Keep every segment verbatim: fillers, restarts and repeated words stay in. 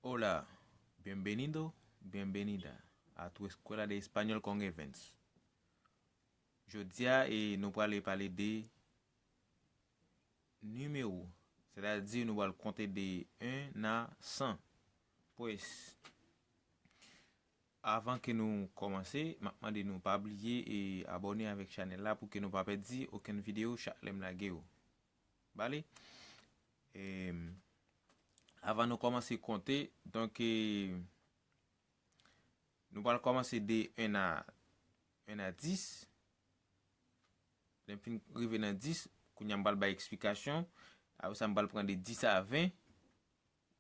Hola, bienvenido, bienvenida a tu escuela de español con Evans. Jodi a, e, nou prale pale de nimewo, sètadi nou pral konte de en a san. Pues, avan ke nou kòmanse, m ap mande nou pa bliye e abòne avèk chanèl la pou ke nou pa pèdi okenn videyo chak lè m lage yo. Bale? E, avan nou kòmanse konte, donk, e, nou pral kòmanse de en a, en a dis. Lè m fin rive nan dis, kounye a m pral bay eksplikasyon. Apre sa, m pral pran de dis a ven.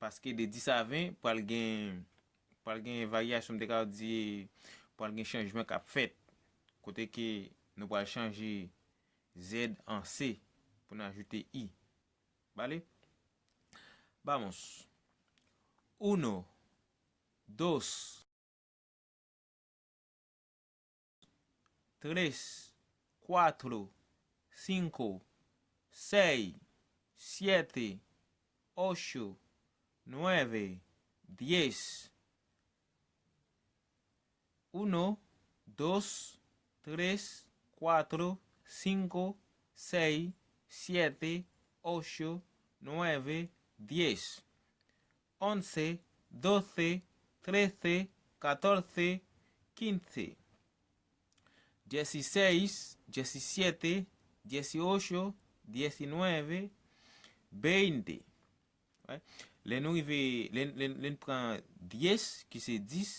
Paske de dis a ven, pral gen, pral gen varyasyon, m te ka di, pral gen chanjman k ap fèt. Kote ke nou pral chanje Z an C pou n ajoute I. Bale? Vamos. Uno, dos, tres, cuatro, cinco, seis, siete, ocho, nueve, diez. Uno, dos, tres, cuatro, cinco, seis, siete, ocho, nueve, diez. Once, doce, trece, catorce, quince. Dieciséis, diecisiete, dieciocho, diecinueve, veinte. Lè nou rive, lè, lè, lè n pran diez, ki se dis,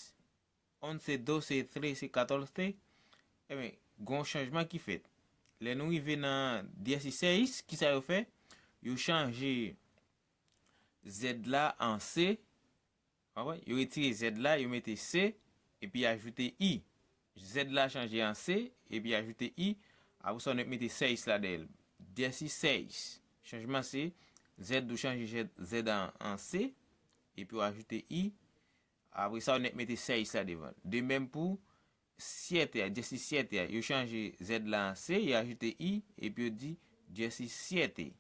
once, doce, trece, catorce, ebyen, gen yon chanjman ki fèt. Lè nou rive nan dieciséis, kisa yo fè? Yo chanje Z la an C. Konprann? Yo retire Z la, yo mete C, epi ajoute I. Z la chanje an C, epi ajoute I. Apre sa, nou mete seis la dèyè l. Dieciséis. Chanjman se Z ou chanje Z, Z an, an C, epi w ajoute I. Apre sa, ou nèk mete seis la devan. De menm pou siete a, diecisiete a. Yo chanje Z la an C, yo ajoute I, epi yo di diecisiete,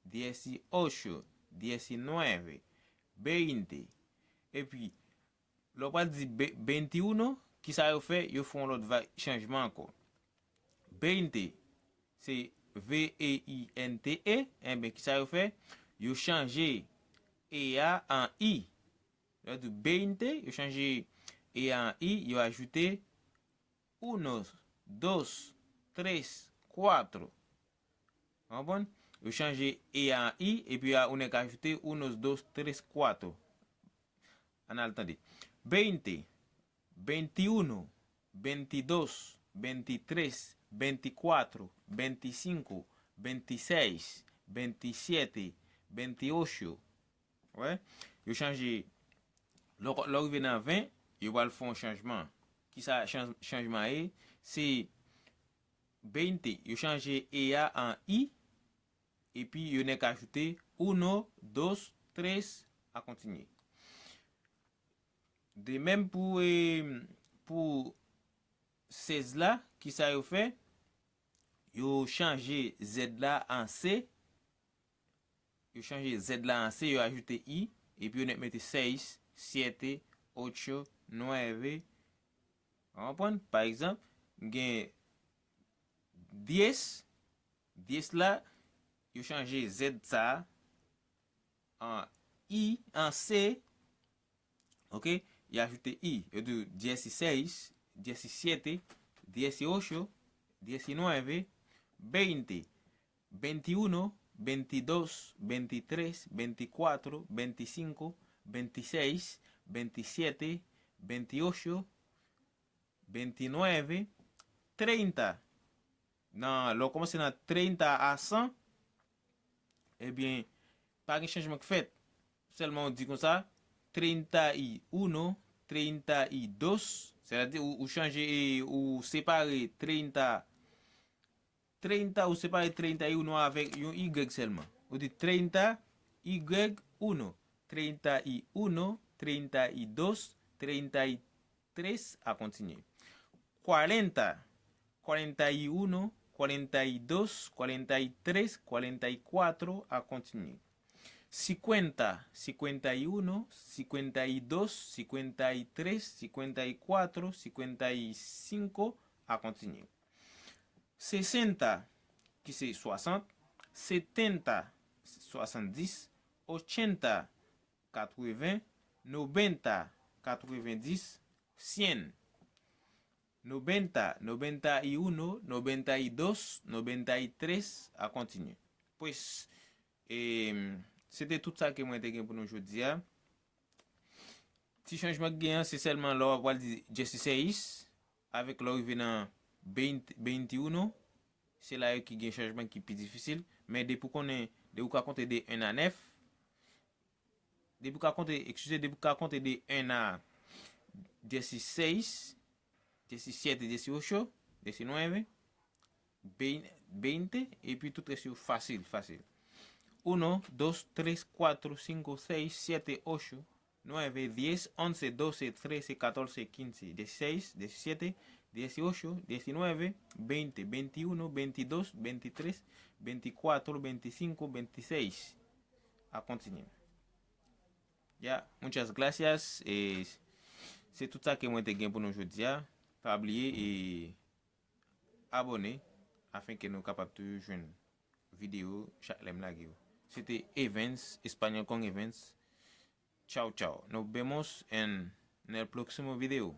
dieciocho, diecinueve, veinte. Epi, lè w pral di be-, veintiuno, kisa yo fè? Yo fè yon lòt va-, chanjman ankò. Veinte, se V E I N T E, enben, kisa yo fè? Yo chanje E a an I. Lè yo di veinte, yo chanje E a an I, yo ajoute uno, dos, tres, cuatro. Konprann? Yo chanje E a an I, epi a, ou nèk ajoute uno, dos, tres, cuatro. Ann al tande. Veinte, veintiuno, veintidós, veintitrés, veinticuatro, veinticinco, veintiséis, veintisiete, veintiocho. Wè? Yo chanje. Lè w, lè w rive nan ven, yo pral fè yon chanjman. Kisa chanj-, chanjman ye? Se veinte. Yo chanje E a an I, epi yo nèk ajoute uno, dos, tres, a kontinye. De menm pou, e, pou sèz la, kisa yo fè? Yo chanje Z la an C. Yo chanje Z la an C, yo ajoute I, epi yo nèk mete seis, siete, ocho, nueve. Ou konprann? Pa egzanp, m gen diez, diez la, yo chanje Z sa a an I, an C, ok? Yo ajoute I, yo di dieciséis, diecisiete, dieciocho, diecinueve, veinte, veintiuno, veintidós, veintitrés, veinticuatro, veinticinco, veintiséis, veintisiete, veintiocho, veintinueve, treinta. Nan, lè w kòmanse nan treinta a san, ebyen, pa gen chanjman k fèt. Sèlman w di konsa, treinta y uno, treinta y dos, sètadi ou, ou chanje, e, ou separe treinta, treinta, ou separe treinta y uno avèk yon Y sèlman. Ou di treinta y uno, treinta y uno, treinta y dos, treinta y tres, a kontinye. Cuarenta, cuarenta y uno, cuarenta y dos, cuarenta y tres, cuarenta y cuatro, a kontinye. Cincuenta, cincuenta y uno, cincuenta y dos, cincuenta y tres, cincuenta y cuatro, cincuenta y cinco, a kontinye. Sesenta, ki se swasant, setenta, swasanndis, ochenta, katreven, nobenta, katrevenndis, cien. Nobenta, nobenta y uno, nobenta y dos, nobenta y tres, a kontinye. Pues, e, se te tout sa ke mwen te gen pou nou jodi a. Ti chanjman k gen an, se sèlman lè w ap pral di dieciséis, avèk lè w rive nan veinte, veintiuno, se la yo ki gen chanjman ki pi difisil. Men depi w konnen, depi w ka konte de un a nèf, depi w ka konte, eskize, depi w ka konte de un a dieciséis, diecisiete, dieciocho, diecinueve, veinte, epi tout rès yo fasil, fasil. Uno, dos, tres, cuatro, cinco, seis, siete, ocho, nueve, diez, once, doce, trece, catorce, quince, dieciséis, diecisiete, dieciocho, diecinueve, veinte, veintiuno, veintidós, veintitrés, veinticuatro, veinticinco, veintiséis. A kontinye. Ya, muchas gracias. E se tout sa ke mwen te gen pou nou jodi a. Pa bliye e abòne afenke nou kapab toujou jwenn videyo chak lè m lage yo. Se te Evens, Espanyòl Kong Evens. Chao, chao. Nos vemos en el próximo video.